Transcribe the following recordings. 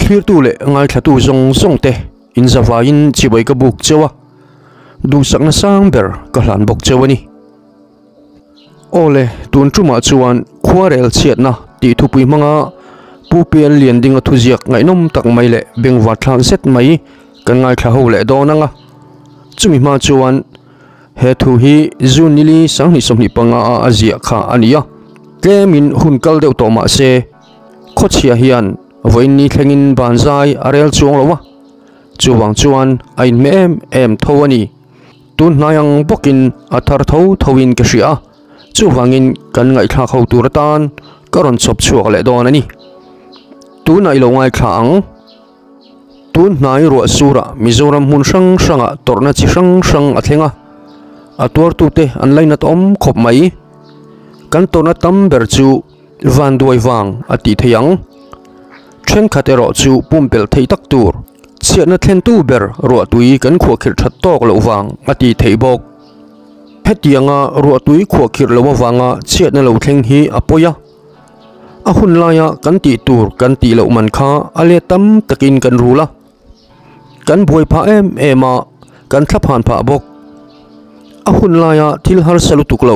Thlirtu leh ngaithlatu zawng zawng te in zavaiin chibai ka buk cheu a, duhsakna sang ber ka hlan bawk cheu a ni. Aw le, tun tumah chuan khuarel chhiatna tih thupui hmanga Pu Pian Liandinga thuziak ngaihnawm tak mai leh bengvar thlak zet mai kan ngaithla ho leh dawn ang a. Chumi hma chuan he thu hi June nili 2025 a a ziah kha a ni a, tlemin hun kal deuh tawh mah se khawchhia hian vawiin ni thlengin banzai a rel chuang lo a, chuvang chuan a inhmeh em em tho a ni. Tun hnai ang bawkin a thar tho thoin ka hria a, chuvangin kan ngaihthlak ho tur atan ka rawn chhawp chhuak leh dawn a ni. Tunah i lo ngaithla ang. Tun hnai ruah surah Mizoram hmun hrang hrangah tawrhna chi hrang hrang a thleng a, a tuartute an lainat awm khawp mai. Kan tawrhna tam ber chu vanduai vang a tih theih ang. Thenkhat erawh chu pumpelh theih tak tur. Chhiatna thlentu ber ruahtui kan khuahkhirh that tawk loh vang a tih theih bawk. Hetianga ruahtui khuahkhirh loh avanga chhiatna lo thleng hi a pawi a. A hun laia kan tih tur kan tih loh man kha a let tam takin kan rul a. Kan buai phah em em a, kan thlaphan phah bawk. A hun laia thil harsa lutuk lo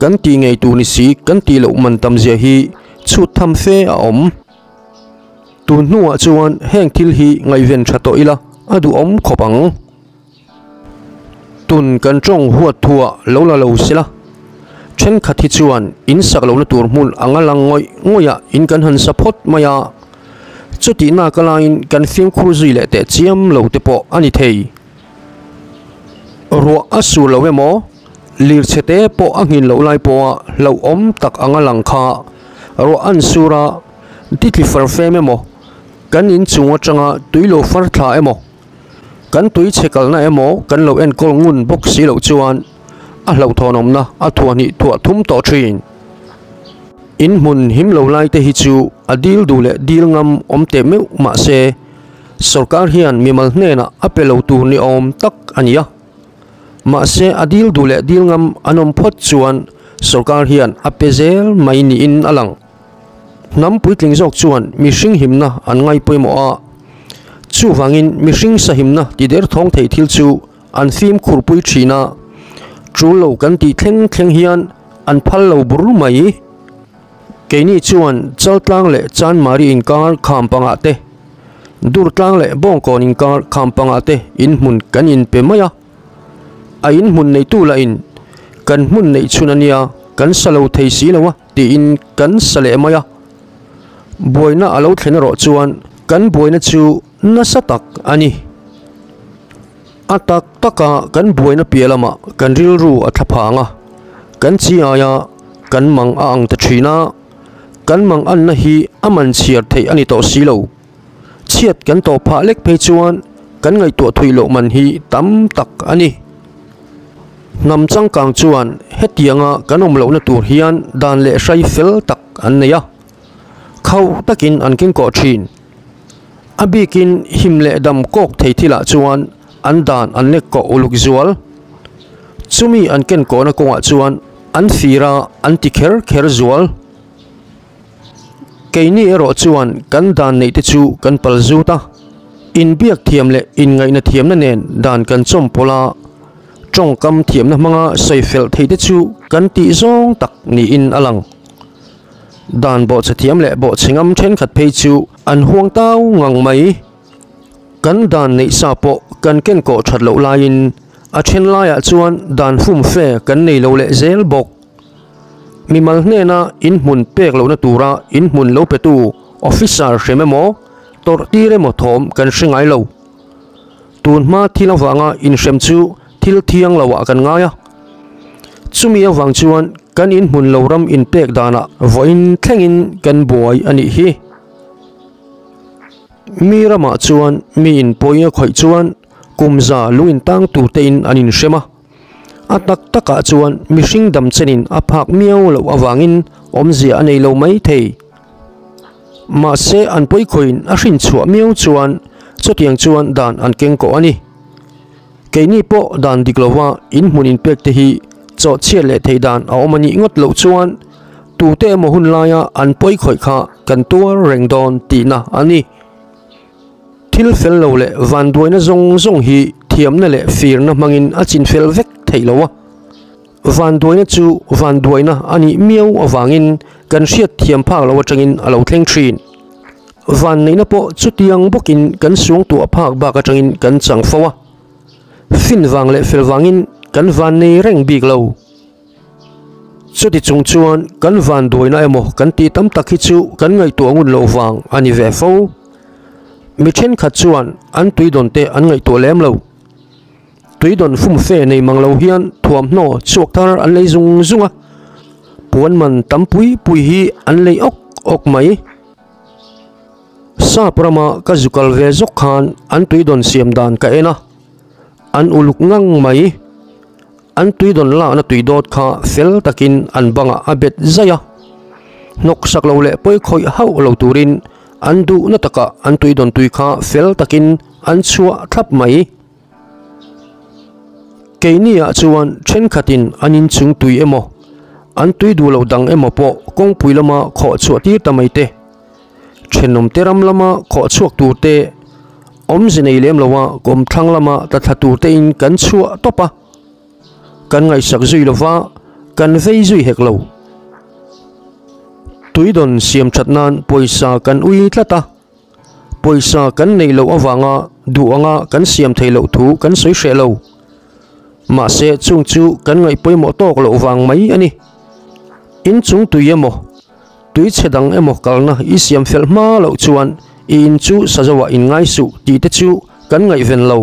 kan tih ngei tur ni si kan tih loh man tam zia hi chhut tham fe a awm. Tun hnuah chuan heng thil hi ngaihven tha tawh ila a duhawm khawp ang. Tun kan tawng huat thuah lo la lo sela, thenkhat hi chuan in sak lohna tur hmun anga lang ngawih ngawihah in kan han sa phawt mai a, chutih naka laiin kan fimkhur zui leh teh chiam lo te pawh a ni thei. Ruah a sur lo emaw, lirchhe te pawh a nghin loh lai pawha hlauhawm tak anga lang kha ruah an sur a, Titli far fem emaw, kan inchung atanga tui lo far thla emaw, kan tui chhe kalna emaw kan lo enkawl ngun bawk si loh chuan a hlauhthawnawmna a thuahhnih thuah thum tawh thin. In hmun him lo lai te hi chu a dil duh leh dil ngam awm teh meuh mah se sorkar hian mimal hnenah a pe lo tur ni awm tak a ni a. Mahse a dil duh leh dil ngam an awm phawt chuan sorkar hian a pe zel mai niin a lang. Hnam puitling zawk chuan mihring himna an ngai pawimawh a, chuvangin mihring sahimna ti derthawng thei thil chu an fimkhurpui thin a, tul lo kan tih thleng thleng hian an phal lo bur mai. Keini chuan Chaltlang leh Chanmari inkar kham pangah te, Durtlang leh Bawngkawn inkar kham pangah te inhmun kan inpe mai a. A inhmun neitu lahin kan hmun neih chhun a nia, kan sa lo thei si lo a tiin kan sa leh mai a. Buaina a lo thlen erawh chuan kan buaina chu nasa tak a ni. A tak taka kan buaina piah lamah kan rilru a thla phang a, kan chi aia kan mang a ang ta thin a, kan mang anna hi a man chhiar theih a ni tawh si lo. Chhiat kan tawh phah lek phei chuan kan ngaihtuah thui loh man hi tam tak a ni. Hnam changkang chuan hetianga kan awm lohna tur hian dan leh hrai fel tak an nei a, khauh takin an kengkawh thin. A bikin him leh dam kawk thei thilah chuan an dan an lek kawh uluk zual. Chumi an kenkawhna kawngah chuan an fir a, an ti kher kher zual. Keini erawh chuan kan dan neih te chu kan pal zut a, inbiak thiam leh inngaihna thiamna nen dan kan chawmpawlh a, tawngkam thiamna hmanga sawi fel thei te chu kan tih zawng tak niin a lang. Dan bawhchhe thiam leh bawhchhe ngam thenkhat phei chu an huang tau ngang mai. Kan dan neih sa pawh kan kenkawh that loh laiin a then laiah chuan dan fumfe kan nei lo leh zel bawk. Mimal hnena inhmun pek lohna tura inhmun lo petu officer hrem emaw, tawrh tir emaw thawm kan hre ngai lo. Tun hma thil avanga inhrem chu thil thiang loah kan ngai a. Chumi avang chuan kan inhmun lo ram inpek danah vawiin thlengin kan buai a nih hi. Mi ramah chuan mi inpawi a khawih chuan kum za lung intang tur tein an inhrem a. A tak takah chuan mihring dam chenin a phak miau loh avangin awmzia a nei lo mai thei. Mahse an pawikhawiin a hrin chhuah miau chuan chutiang chuan dan an keng kawh a ni. Keini pawh dan dik lova inhmun inpek te hi chawhchhiat leh theih dan a awm a nih ngawt loh chuan tute emaw hun laia an pawikhawi kha kan tuar reng dawn tihna a ni. Thil fel lo leh vanduaina zawng zawng hi thiamna leh firna hmangin a chinfel vek theih lo a. Vanduaina chu vanduaina a nih miau avangin kan hriat thiam phak lo atangin a lo thleng thin. Vanneihna pawh chutiang bawkin kan suangtuah phak bak atangin kan chang fo a. Fin vang leh fel vangin kan vannei reng bik lo. Chuti chung chuan kan vanduaina emaw kan tih tam tak hi chu kan ngaihtuah ngun loh vang a ni ve fo. Mi thenkhat chuan an tuidawn te an ngaihtuah lem lo. Tuidawn fumfe nei mang lo hian thuamhnaw chhuak thar an lei zung zung a, puan man tam pui pui hi an lei awk awk mai. Sap rama ka zu kal ve zawk khan an tuidawn siam dan ka en a, an uluk ngang mai. An tuidawn lakna tuidawt kha fel takin an bangah a bet zaih a, hnawksak lo leh pawi khawih hauh lo turin an duhna takah an tuidawn tui kha fel takin an chhuah thlap mai. Keiniah chuan thenkhatin an inchung tui emaw, an tui duh loh dang emaw pawh kawngpui lama khawh chhuah tir ta mai te, thenawmte ram lama khawh chhuak tur te, awmze nei lem loa kawmthlang lama tla thla tur tein kan chhuah tawp a, kan ngaihsak zui lova kan vei zui hek lo. Tuidawn siam that nan pawisa kan ui tlat a. Pawisa kan neih loh avanga duh anga kan siam theih loh thu kan sawi hreh lo. Mahse chung chu kan ngaih pawimawh tawk loh vang mai a ni. In chung tui emaw, tui chhe dang emaw kalna i siam fel hma loh chuan i in chu sazoah in ngai suh tih te chu kan ngaihven lo.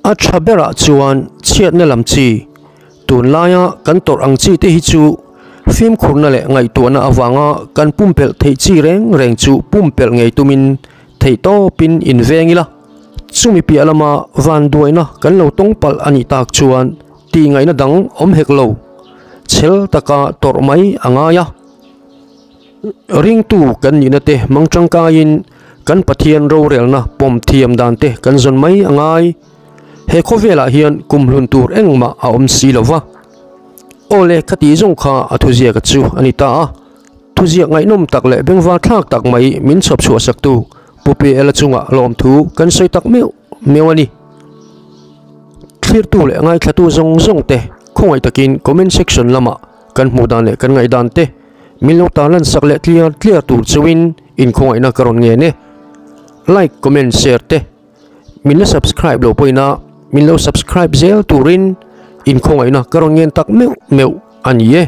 A tha berah chuan chhiatna lam chi, tunlaia kan tawrh ang chi te hi chu fimkhurna leh ngaihtuahna avanga kan pumpelh theih chi reng reng chu pumpelh ngei tumin theihtawpin inveng ila. Chumi piah lama vanduaina kan lo tawng palh a nih tak chuan tihngaihna dang awm hek lo, chhel taka tawrh mai a ngai a. Ringtu kan nihna te hmang tangkaiin kan Pathian rorelna pawm thiam dan te kan zawn mai a ngai. He khawvelah hian kumhlun tur engmah a awm si lo va. Awle ka tih zawng kha a thuziaka chu a ni ta a. Thuziak ngaihnawm tak leh bengvar thlak tak mai min chhawp chhuah saktu Pu PL-a chungah lawmthu kan sawi tak meuh meuh a ni. Thlirtu leh ngaithlatu zawng zawng te khawngaih takin comment section lamah kan hmuh dan leh kan ngaihdan te min lo tarlan sak leh tliar tliar tur chauhin inkhawngaihna ka rawn ngen e. Like, comment, share te min la subscribe lo pawhin a min lo subscribe zel turin inkhawngaihna ka rawn ngen tak meuh meuh a ni e.